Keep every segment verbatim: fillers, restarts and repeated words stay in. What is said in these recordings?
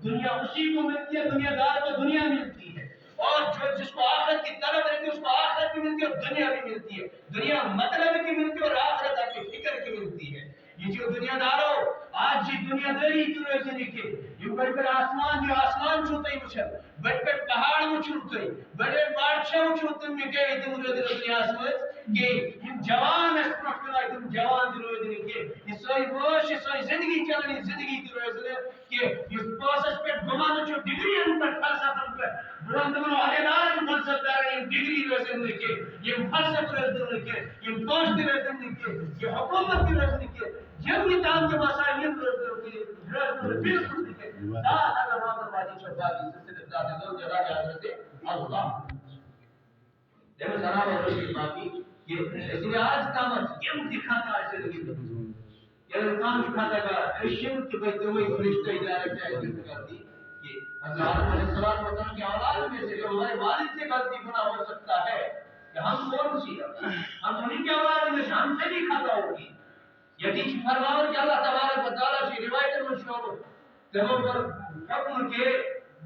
دنیا اسی کو ملتی ہے، دنیا دار کو دنیا ملتی ہے۔ اور جو، جس کو آخرت کی طلب رہتی ہے، اس کو آخرت بھی ملتی ہے اور دنیا بھی ملتی ہے۔ دنیا مطلب کی ملتی ہے اور آخرت آپ کی فکر کی ملتی ہے۔ یہ جو دنیا دارو، آج یہ دنیا داری کی روزنی کے، یہ بڑے بڑے آسمان، یہ آسمان چھوتے ہی کچھ ہے، بڑے بڑے پہاڑ وہ چھوتے، بڑے بادشاہ وہ چھوتے میں گئے، تم روزنی دنیا آسمان کہ یہ جوان اس پر تم جوان کی روزنی کے، یہ سوئی وش، یہ سوئی زندگی چلنی، زندگی کی روزنی کہ یُس پوسس پٮ۪ٹھ گُمان چھُ، ڈگری ہن پٮ۪ٹھ، فلسفن پٮ۪ٹھ، بہٕ وَنہٕ تِمن واریاہ نار یِم فلسفہٕ دار، یِم ڈگری روزن نہٕ کینٛہہ، یِم فلسفہٕ روزن نہٕ کینٛہہ، یِم پوسٹ روزن نہٕ کینٛہہ، یہِ حکومت تہِ روزِ نہٕ کینٛہہ، یِم یہِ تام تہِ باسان، یِم روزن نہٕ کینٛہہ، روزن نہٕ بالکل تہِ کینٛہہ۔ ذات اگر روزن واجب چھِ، باقی چھِ صرف ذات ذوالجلال حضرت اللہ۔ تٔمِس علاوہ ٲسۍ باقی کینٛہہ۔ اس لیے آز تامَتھ یِم تہِ خطا چھِ گٔمٕتۍ۔ ییٚلہِ اِنسان چھُ خطا کران، أسۍ چھِنہٕ تِمَے، تِمَے فرشتہٕ ڈایریکٹ ایڈمٹ کرتی کہ حضرت آدم علیہ السلام وسلم کے اولاد میں سے جو ہمارے والد سے غلطی گناہ ہو سکتا ہے، کہ ہم کون سی ہے؟ ہم انہیں کے اولاد میں سے، ہم سے بھی خطا ہوگی۔ ییٚتہِ چھِ فرماوان کہ اللہ تبارک و تعالیٰ چھِ روایتن منٛز چھُ آمُت، تِمو کوٚر حکم کہ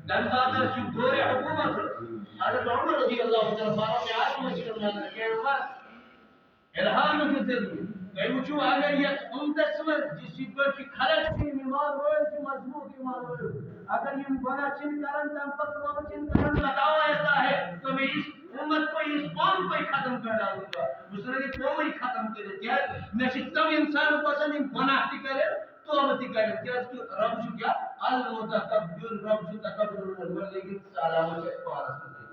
تَمہِ ساتہٕ ٲسۍ یِم دورِ حکوٗمت حضرت عمر رضی اللہ تعالیٰ عنہ فاروق اعظم ٲسۍ یِمن وَنان، اے عمر، الہام دیُت تٔمۍ۔ تُہۍ وٕچھِو، اگر یَتھ اُمتَس منٛز یُس یِتھ پٲٹھۍ چھِ خلق چھِ یِم ایمان وٲلۍ چھِ، مضبوٗط ایمان وٲلۍ، اگر یِم گۄناہ چھِنہٕ کران، تَمہِ پَتہٕ توبہٕ چھِنہٕ کران، بتاؤ ایسا ہے تو میں اس امت کو، اس قوم کو ہی ختم کر ڈالوں گا۔ بہٕ ژھٕنہٕ یہِ قومٕے ختم کٔرِتھ، کیٛازِ مےٚ چھِ تِم اِنسان پسنٛد یِم گۄناہ تہِ کَرن، توبہٕ تہِ کَرن، کیٛازِ کہِ رب چھُ کیٛاہ؟ المتکبر، رب چھُ تکبر وول، لیکن سُہ علامت چھِ اَسہِ پانَس منٛز۔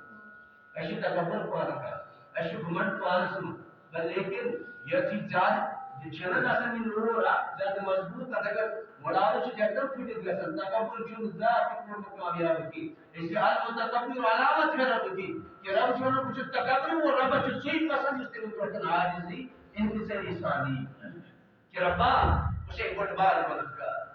اَسہِ چھُ تکبر پانہٕ کران، اَسہِ چھُ گُمنڈ پانَس منٛز۔ تہٕ لیکن یۄس یہِ زیادٕ، یہِ چھَنہٕ آسان یہِ نوٗر اَکھ زیادٕ مضبوٗط، تَتھ اگر مُڑاوٕ چھُ، یہِ چھُ ہٮ۪کان پھُٹِتھ گژھان۔ تکبر چھُنہٕ زانٛہہ تہِ کوٚرمُت کامیاب کینٛہہ۔ أسۍ چھِ المتکبر علامت کران أتی کہِ رب چھُ وَنان، بہٕ چھُس تکبر وول، ربَس چھُ سُے پسنٛد یُس تٔمِس برٛونٛہہ کَنہِ عاجزی، انکسٲری سان یی۔ کہ ربا، بہٕ چھُسے بوٚڑ بار گۄناہگار۔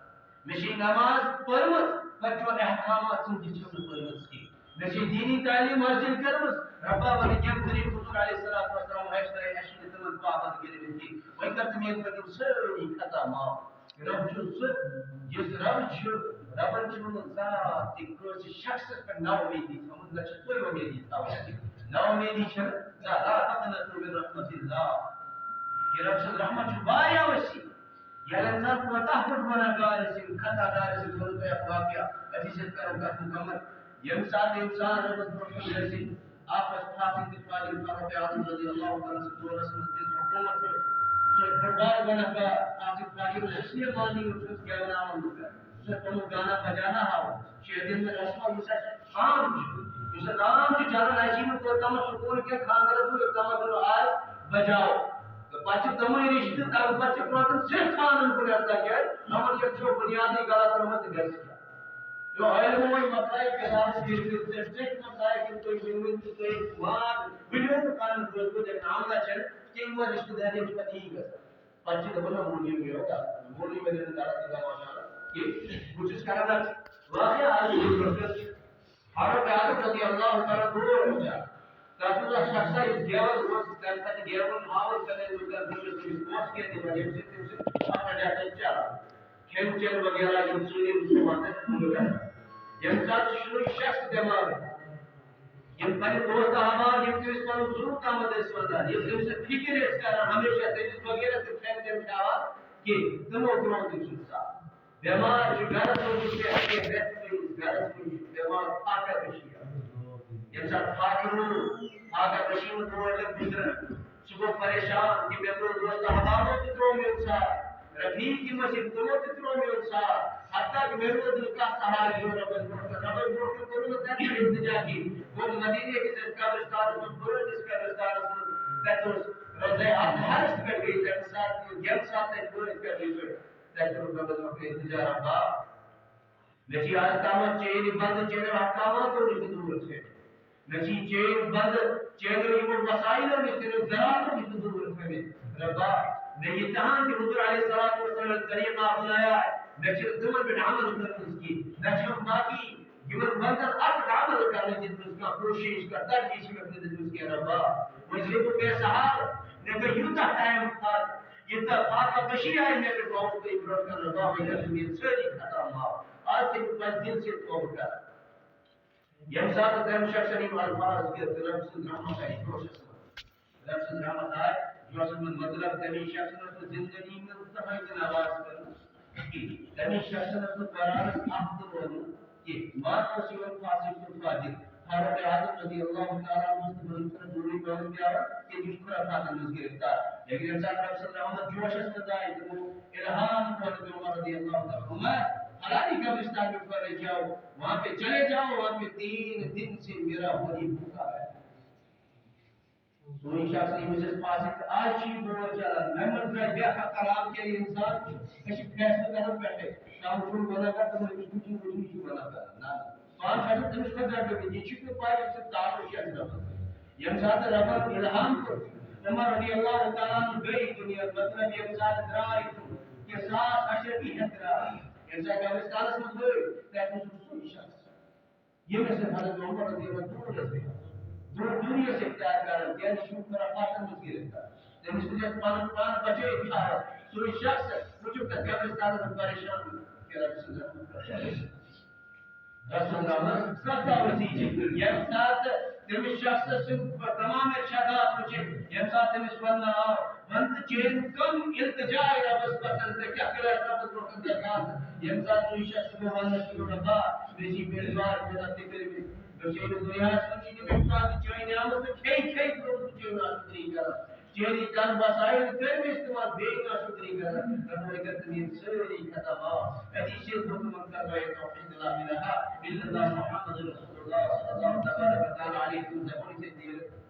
مےٚ چھِ نماز پٔرمٕژ، مگر چون احکامات سمجھِتھ چھَم نہٕ پٔرمٕژ کینٛہہ۔ مےٚ چھِ دینی تعلیٖم حٲصِل کٔرمٕژ، ربا، وۄنۍ کیٛاہ کٔرِتھ؟ حضور علیہ الصلوۃ والسلام ہیٚچھنٲے اَسہِ چھِ نہٕ تِمن پاپن کٔرمٕتۍ کینٛہہ۔ وۄنۍ کر تہٕ میٛٲنۍ پٔتِم سٲری خطا معاف۔ رب چھُ سُہ، یُس رب چھُ، ربن چھُنہٕ زانٛہہ تہِ کٲنٛسہِ شخصس پٮ۪ٹھ نا امیدی تھٲومٕژ، نہ چھِ تُہۍ امیدی تھاوان۔ نا امیدی چھَنہٕ زانٛہہ، لا تقنطوا من رحمت اللہ۔ یہِ رب سٕنٛز رحمت چھِ واریاہ وسیع۔ ییٚلہِ اِنسان کوتاہ بوٚڑ گۄناہگار ٲسِن، خطا کار ٲسِن، بہٕ وَنہٕ تۄہہِ اَکھ واقعہ، أتی سۭتۍ کَرو کَتھ مُکمل۔ ییٚمہِ ساتہٕ اِنسان رۄبَس برونٛہہ کُن گژھِ، اَکھ اوس فاطمہ بنت فاضل فاروق اعظم رضی اللہ تعالیٰ عنہ دورس منٛز تِژھ حکوٗمت ٲس، سُہ اوس بوٚڑ بار گۄناہگار، فاطمہ فاضل اوس یہِ مانی یوت سُہ اوس گٮ۪وناوان لُکَن، سُہ اوس تِمَن گانا بجانا ہاوان۔ شیطان میں رسول یُس اَسہِ عام چھُ، یُس اَسہِ عام چھُ چلان، اَسہِ چھِ نہٕ توٚتامَتھ سکوٗل کینٛہہ، خانٛدرَس منٛز یوٚتامَتھ نہٕ آز بجاو۔ تہٕ پَتہٕ چھِ تِمَے رِشتہٕ، تَمہِ پَتہٕ چھِ روزان صرف خانَن کُن اَتھ لَگہِ، یِمَن یَتھ چھُ بُنیادٕے غلط ترٛوومُت تہٕ گژھِ کیٛاہ؟ جو علم وۄنۍ مۄکلایہِ کِتابہٕ کِتھ پٲٹھۍ، ژےٚ ژےٚ مۄکلایہِ کِتھ پٲٹھۍ، ؤنۍ ؤنۍ تہٕ تُہۍ وان، ؤنِو نہٕ پَنُن روزٕ بہٕ دِمہٕ عملہ چھَنہٕ، کینٛہہ یِمَن رِشتہٕ دارٮ۪ن چھِ پَتہٕ یی گژھان۔ پَتہٕ چھِ دَپان، نہ، مولوی گٔیو غلط، مولوی بَنیو نہٕ غلط، یہِ دَپان چھُ نہٕ کینٛہہ۔ بہٕ چھُس کَران اَکھ واقعہ عرض، فاروق اعظم رضی اللہ تعالیٰ عنہ دور وٕچھان۔ تَتھ منٛز اَکھ شخصا یُس گٮ۪وَن اوس، تَمہِ پَتہٕ گٮ۪وُن ہاوُن کَران، ییٚمِس تٔمِس پونٛسہٕ کینٛہہ دِوان، ییٚمہِ سۭتۍ تٔمۍ سُنٛد اَکھ رَجا تَتہِ چَلان۔ کھٮ۪ن چٮ۪ن وغیرہ یِم سٲری مسلمان تَتہِ کھُلہٕ گژھان۔ ییٚمہِ ساتہٕ چھُ شخص بٮ۪مار، یِم پَنٕنۍ دوست احباب، یِم تٔمِس پَنُن ضروٗرت آمد ٲسۍ وَنان، یِم تٔمِس سۭتۍ فِکِر ٲسۍ کَران، ہمیشہ تٔمِس وغیرہ تہِ کھٮ۪ن چٮ۪ن کھٮ۪وان کینٛہہ، تِمو ترٛوو تٔمۍ سُنٛد ساتھ۔ بٮ۪مار چھُ گَرَس منٛز، وٕچھ مےٚ اَکہِ رٮ۪تہٕ پٔتمِس گَرَس منٛز چھُ بٮ۪مار فاقہ کٔشی۔ ییٚمہِ ساتہٕ فاقہٕ روٗد، فاقہ کٔشی منٛز تور لٔگۍ گُزرَن۔ سُہ گوٚو پریشان کہِ مےٚ کوٚر دوست احبابو تہِ ترٛوو میون ساتھ، رفیق یِم ٲسۍ تِمو تہِ ترٛوو میون ساتھ، حتیٰ کہِ مےٚ روٗد نہٕ کانٛہہ سہارٕ یور رۄبَس برونٛہہ کَنہِ۔ رۄبَس برونٛہہ کَنہِ کوٚر نہٕ مےٚ تَتہِ تہِ التجا کِہیٖنۍ۔ گوٚو مدیٖنہ کِس أتھۍ قبرستانَس منٛز، بٔڑ أکِس قبرستانَس منٛز، تَتہِ اوس روزے اطہرَس پٮ۪ٹھ گٔے تَمہِ ساتہٕ، ییٚمہِ ساتہٕ تَتہِ بٔڑ أکِس پٮ۪ٹھ گٔے تہٕ تَتہِ کوٚر رۄبَس برونٛہہ کَنہِ التجا، رۄبا، مےٚ چھِ آز تامَتھ چٲنۍ بنٛدٕ، چٲنۍ احکاماتو نِش تہِ دوٗر ژھٕنۍ۔ مےٚ چھِ یہِ چٲنۍ بنٛدٕ، چٲنیو یِمو وسایلو نِش، چٲنیو ذراتو نِش تہِ دوٗر تھٲومٕتۍ۔ رۄبا، مےٚ یہِ تہَن تہِ حضور علیہ الصلوۃ والسلام طریٖقہ اپنایا، مےٚ چھِ تِمَن پٮ۪ٹھ عمل کٔرمٕژ کِہیٖنۍ۔ مےٚ چھِ باقی یِمَن بنٛدَن اَکھ عمل کَرنٕچ دِژمٕژ کانٛہہ کوٗشِش، کانٛہہ ترجیح چھِ مےٚ نہٕ دِژمٕژ کینٛہہ۔ رۄبا، وۄنۍ چھُس بہٕ بے سہارٕ، مےٚ گٔے یوٗتاہ ٹایم پَتھ، ییٖژاہ فاقہ کٔشی آیہِ مےٚ پٮ۪ٹھ، بہٕ آوُس تۄہہِ برونٛٹھ کَنہِ، رۄبا، وۄنۍ کَر ژٕ میٛٲنۍ سٲری خطا معاف۔ آز تہِ بہٕ پننہِ دِلہٕ سۭتۍ توبہٕ کران۔ ییٚمہِ ساتہٕ تَمہِ شخصن یِم الفاظ کٔرۍ تہٕ رب سٕنٛز رحمت آیہِ جوشس منٛز۔ رب سٕنٛز رحمت آیہِ جوشس منٛز، مطلب تَمی شخصن ٲس نہٕ زندگی منٛز زٕہٕنۍ تہِ نماز پٔرمٕژ کِہیٖنۍ۔ تَمی شخصن ٲس نہٕ قرآنس اکھ تہِ ووٚنمُت کِہیٖنۍ۔ وارٕ اوس یِوان فاسق تہٕ فاجر۔ فاروق اعظم رضی اللہ تعالیٰ عنہ اوس تِمن خٲطرٕ ضروٗری پٮ۪وان پیارُن، تِم چھِ خُرافاتن منٛز گِرفتار۔ لیکن ییٚمہِ ساتہٕ رب سٕنٛز رحمت جوشس منٛز آیہِ، تِمو الہام کوٚر تِمن عمر رضی اللہ تعالیٰ عنہ، فلانی قبرستان میں پھیلے جاؤ، وہاں پہ چلے جاؤ، وہاں پہ تین دن سے میرا ولی بھوکا ہے۔ سون شخص ییٚمِس أسۍ فاسق، آز چھِ یہِ دور چلان، مےٚ منٛز درٛاے بے حق حرام کیٛاہ یہِ اِنسان چھُ، أسۍ چھِ فیصلہٕ کران پٮ۪ٹھَے، کانٛہہ چھُ گۄناہ گار، دَپان أمِس چھُ وٕچھُن، وٕچھُن، یہِ چھُ گۄناہ کران۔ نہ، نہ۔ پانہٕ چھُ آسان تٔمِس خۄدا ڈٔٹِتھ، یہِ چھُ نہٕ پَے، أمۍ سُنٛد تعلق چھُ اَسہِ رَبَس سۭتۍ۔ ییٚمہِ ساتہٕ رَبَن اِلہام کوٚر، عمر رضی اللہ تعالیٰ عنہ گٔے دُنیا، مطلب، ییٚمہِ ساتہٕ درٛاے تِم، کینٛہہ ساس اَشرفی ہٮ۪تھ درٛاے۔ ییٚمہِ ساتہٕ قبرستانَس منٛز وٲتۍ، تَتہِ اوس سُہ سُے شخص، ییٚمِس سۭتۍ حضرت عمر رضی اللہ دوٗر ٲسۍ گٔمٕتۍ۔ دوٗر، دوٗری ٲسۍ اختیار کران، کیٛازِ یہِ چھُ کران پتھرن منٛز گِرفتار۔ تٔمِس سۭتۍ ٲسۍ پنُن پان بچٲوِتھ تھاوان۔ سُے شخص، وٕچھِو، تتھ قبرستانس منٛز پریشان، کیٛازِ سُہ زخم کران۔ رسول اللہ صلی اللہ علیہ وسلم، ییٚمہِ ساتہٕ تٔمِس شخص سٕنٛد تمام ارشادات وٕچھِتھ، ییٚمہِ ساتہٕ تٔمِس وننہٕ آو، ونتہٕ چٲنۍ کم التجا ربس پسند، ژےٚ کیٛاہ کٔرٕتھ ربس برونٛہہ کن درخاست؟ ییٚمہِ ساتہٕ سُہ شخص گوٚو وننس شروع، ربا، مےٚ چھِ یِم بار خۄدا تہِ کٔرمٕتۍ۔ مےٚ چھِ أمِس دُنیاہس منٛز چھِ یِم اِنسان تہِ چٲنۍ نعمت تہٕ کھیٚیہِ کھیٚیہِ برونٛہہ تہٕ چٲنۍ آسُتری کران۔ چٲنی تن بسایہِ کٔرمٕتۍ تِمن بیٚیہِ آسُتری کران۔ ربو، اگر تِم یِم سٲری ختم آو، اَتی چھِ حُکمن کرنٲیِتھ توحید لا الہ الا اللہ محمد رسول اللہ صلی اللہ تبارک و تعالیٰ علیہ سٕنٛز زبٲنۍ سۭتۍ نیرٕ۔